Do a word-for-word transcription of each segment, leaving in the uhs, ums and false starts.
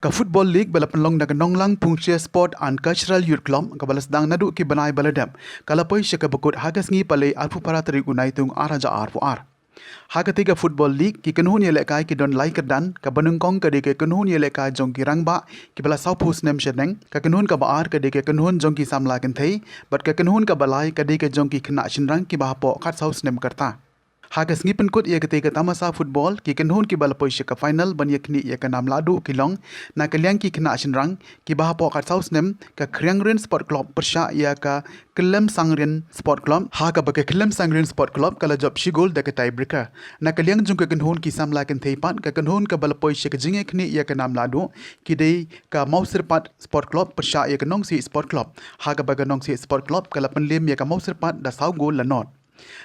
Ka Football League ba la pynlong da ka Nonglang Pungshia Sport and Cultural Youth Club kaba la sdang naduh ki bnai ba la dep, ka la poi sha kaba kut ha ka sngi Palei arphew phra tarik u Naitung ar hajar arphew ar. Ha katei ka Football League, ki kynhun ïalehkai ki don lai kyrdan, kaba nyngkong ka dei ka kynhun ïalehkai jong ki rangbah kiba la sawphew snem shaneng, ka kynhun kaba ar ka dei ka kynhun jong ki samla kynthei, bad ka kynhun kaba lai ka dei ka jong ki khynnah shynrang kiba hapoh khatsaw snem ka rta. Ha ka sngi pynkut ïa katei ka tamasa football, ki kynhun kiba la poi sha ka final ban ïakhnieh ïa ka nam lahduh ki long, na ka liang ki khynnah shynrang kiba hapoh khatsaw snem, ka Khriang Rin Sport Club pyrshah ïa ka Kyllem Sangrin Sport Club, ha kaba ka Kyllem Sangrin Sport Club ka la jop shi gol da ka tie breaker. Na ka liang jong ka kynhun ki samla kynthei pat, ka kynhun kaba la poi sha ka jingïakhnieh ïa ka nam lahduh ki dei ka Mawsyrpat Sport Club pyrshah ïa ka Nongsiej Sport Club, ha kaba ka Nongsiej Sport Club ka la pynliem ïa ka Mawsyrpat da saw gol la nod.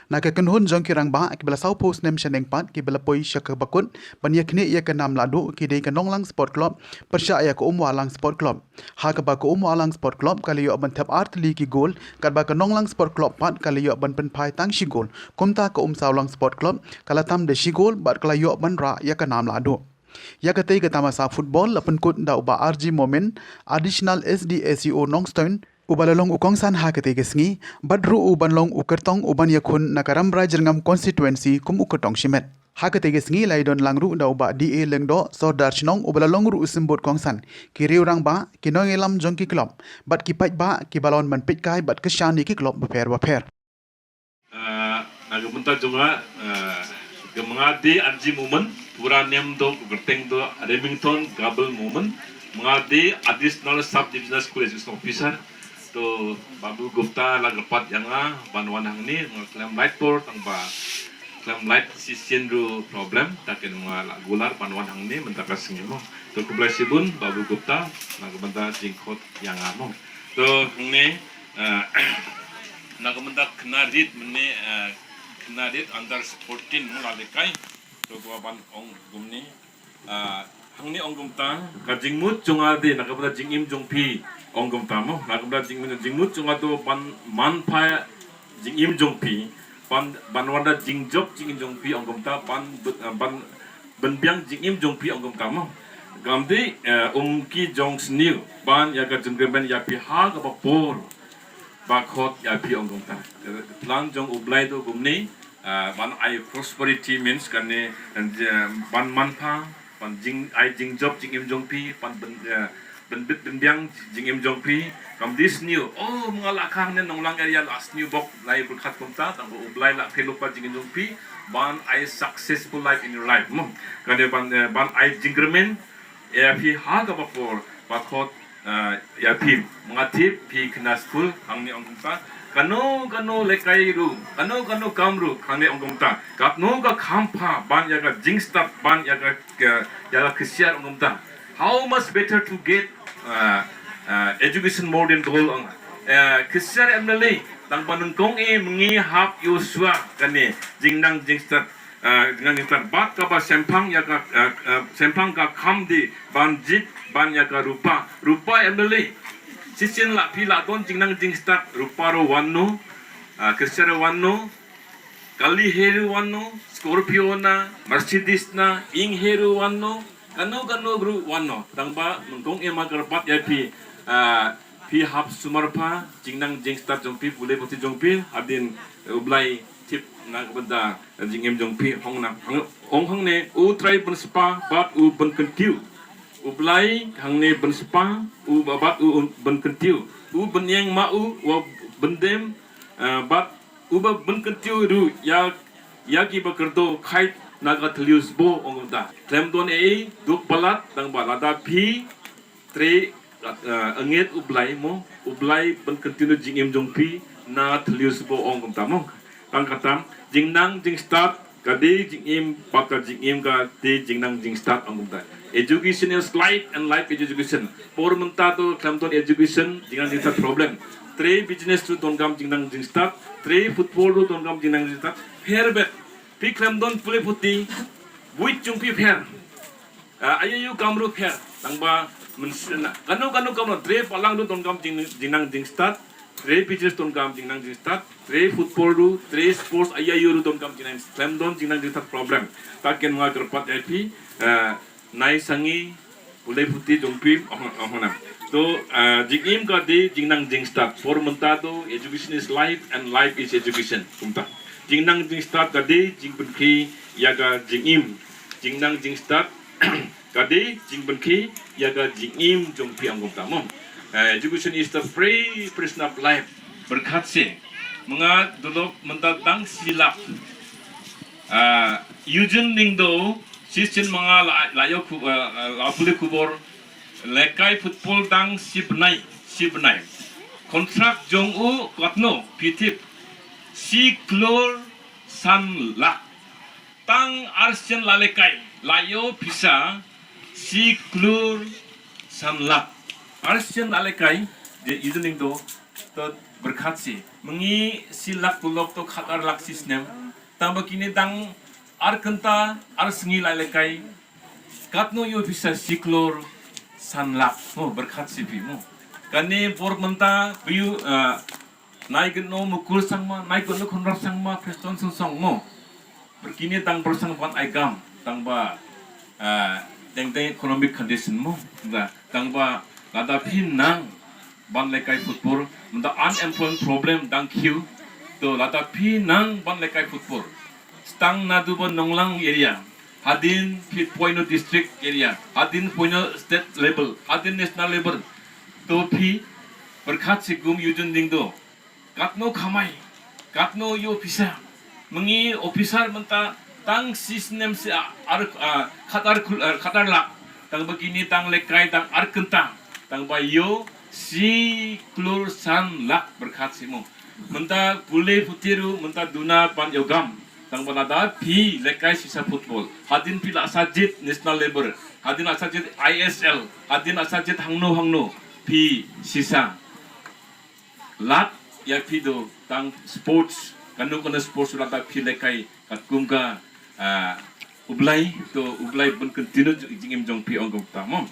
Na ka kynhun jong ki rangbah kiba la sawphew snem shaneng pat kiba la poi sha kaba kut ban ïakhnieh ïa ka nam lahduh ki dei ka Nonglang Sport Club pyrshah ïa ka Umwahlang Sport Club. Ha kaba ka Umwahlang Sport Club ka la ïoh ban thep ar tylli ki gol, katba ka Nonglang Sport Club pat ka la ïoh ban pynphai tang shi gol. Kumta ka Umsawlang Sport Club ka la tam da shi gol bad ka la ïoh ban rah ïa ka nam lahduh. Ïa katei ka tamasa football la pynkut da u Bah R G Momin, Additional S D S E O Nongstoiñ, uba la long u kongsan ha katei ka sngi, bad ruh u ban long u kyrtong u ban ïakhun na ka Rambrai Jyrngam constituency kum u kyrtong shimet. Ha katei ka sngi la ïadon lang ruh da u Bah D A Lyngdoh, Sordar Shnong, uba la long ruh u symbud kongsan, ki riew rangbah, ki nongïalam jong ki club, bad ki paidbah kiba la wan ban peitkai bad kyrshan ïa ki club bapher bapher. Ah, na ka bynta jong nga, ah, ka ma nga dei R G Momin, pura niam dei, ka kyrteng dei Remington Gabel Momin, ma nga dei Additional Sub Divisional School Education Officer. To Babu Gupta la kyrpad ïa nga ban wan hangne, nga khlem lait por, tang ba khlem lait shisien ruh problem, te kin nga la kular ban wan hangne mynta ka sngi mo. To khublei shibun Babu Gupta na ka bynta jingkhot ïa nga mo. To hangne, eh, na ka bynta khynnah rit mynne, eh, khynnah rit under fourteen mo la lehkai. To kaba ban ong kumne, eh, hangne ong kumta, ka jingmut jong nga dei na ka bynta jingim jong phi, ong kumta mo, na ka bynta jingmut, jingmut jong nga to ban manpha jingim jong phi, ban, ban wanrah jingjop jingim jong phi, ong kumta, ban, ban pynbiang jingim jong phi, ong kumta mo. Kam dei, eh, um ki jong sniew ban ïa ka jingkyrmen ïa phi ha kaba por ba khot ïa phi, ong kumta. Ka plan jong U Blei to kumne, eh, ban ai prosperity means kane, eh, ban manpha, ban jing, ai jingjop jingim jong phi, ban pyn, eh, pynbit pynbiang jingim jong phi. Kam dei sniew, oh, ma nga la khang ne Nonglang area la sniew bok, la ïa pyrkhat kumta, tang ba U Blei la pynlong pat jingim jong phi ban ai successful life in your life mo. Kane ban, eh, ban ai jingkyrmen ïa phi ha kaba por ba khot, eh, ïa phi. Ma nga tip phi khynnah skul, hangne ong kumta, kano kano lehkai ruh, kano kano kam ruh, hangne ong kumta, katno ka kham pha ban ïa ka jingstad, ban ïa ka, ka, ïa ka ksiar, ong kumta. How much better to get, uh, uh, education more than gold, ong. Uh, ksiar em lei, tang ba nyngkong eh ma ngi hap ïohsngew kane jingnang jingstad, uh, jingnang jingstad. Bad kaba shemphang ïa ka, uh, uh, shemphang ka kham dei ban jied ban ïa ka rupa. Rupa em lei. Shisien la phi la don jingnang jingstad, rupa ruh wan noh, uh, ksiar ruh wan noh, kali hi ruh wan noh, Scorpio na, Mercedes na, ing hi ruh wan noh, kano kano ruh wan noh. Tang ba nyngkong eh ma nga kyrpad ïa phi, ah, phi hap sumar pha jingnang jingstad jong phi, pule puthi jong phi, hadien, eh, U Blei tip na ka bynta jingim jong phi. Ong na, ong hangne, U Trai pynspah bad u pynkyntiew. U Blei hangne pynspah, u ba bad u pynkyntiew. U pynïeng ma u, u pyndem, eh, bad uba pynkyntiew ruh ïa, ïa kiba kyrduh khait na ka thliew sboh, ong kumta. Khlem don ei ei duk palat, tang ba lada phi trei, eh, angeit U Blei mo, U Blei pynkyntiew jingim jong phi na thliew sboh, ong kumta mo. Tang kata, jingnang jingstad ka dei jingim, bad ka jingim ka dei jingnang jingstad, ong kumta. Education is life and life is education. Por mynta to khlem don education, jingnang jingstad problem. Trei business ruh donkam jingnang jingstad, trei football ruh donkam jingnang jingstad. Pher beit, phi khlem don pule puthi, buit jong phi pher. Ah, aiu kam ruh pher. Tang ba, myn, kano kano kam ruh, trei balang ruh donkam jing, jingnang jingstad, trei business donkam jingnang jingstad, trei football ruh, trei sports aiu ruh donkam jingnang, khlem don jingnang jingstad problem. Te kin ma nga kyrpad ïa phi, eh, nai sangi, Pule phuti jong phi, oh, oh, na. To, ah, jingim ka dei jingnang jingstad. Por mynta to, education is life and life is education. Kumta. Jingnang jingstad ka dei jingpynkhih ïa ka jingim. Jingnang jingstad ka dei jingpynkhih ïa ka jingim jong phi, ong kumta mo. Eh, education is the preparation of life. Pyrkhat seh. Ma nga dulop mynta tang shi lak. Ah, Eugene Lyngdoh, shisien ma nga la, la ïoh khu-, ah, ah, la pule khubor, lehkai football tang shi bnai, shi bnai. Contract jong u katno, phi tip, shi klur san lak. Tang arsien la lehkai, la ïoh pisa, shi klur san lak. Arsien la lehkai, de Eugene Lyngdoh, to pyrkhat seh. Ma ngi shi lak tulop to khatar lak shi snem. Tang ba kine tang ar kynta, ar sngi la lehkai. Katno ïoh pisa, shi klur san lak. Mo, pyrkhat seh phi mo. Kane por mynta, phi ïoh, ah, Nai Kynnoh Mukul Sangma, Nai Kynnoh Conrad Sangma, Preston Sungsong mo. Pyrkhat kine tang ba sangma ban ai kam, tang ba, ah, teng teng economic condition mo. Da, tang ba lada phi nang ban lehkai football, mynta unemployment problem dang khiew. To lada phi nang ban lehkai football. Stang naduh ba Nonglang area, hadien phi poi na district area, hadien poi na state level, hadien national level. To phi pyrkhat seh kum Eugene Lyngdoh. Katno kamai, katno ïoh pisa. Ma ngi officer mynta tang shi snem shi ar, ah, khatar kul-, ah, khatar lak. Tang ba kine tang lehkai tang ar kynta. Tang ba ïoh shi klur san lak, pyrkhat seh mo. Mynta pule phuti ruh mynta duna ban ïoh kam. Tang ba lada phi lehkai shisha football. Hadien phi la sa jied national level. Hadien la sa jied I S L. Hadien la sa jied hangno hangno. Phi shisha. Lad ïa phi to tang sports, kano kano sports lada phi lehkai katkum ka, ah, U Blai, to U Blai ban continue jingim jong phi, ong kumta mo.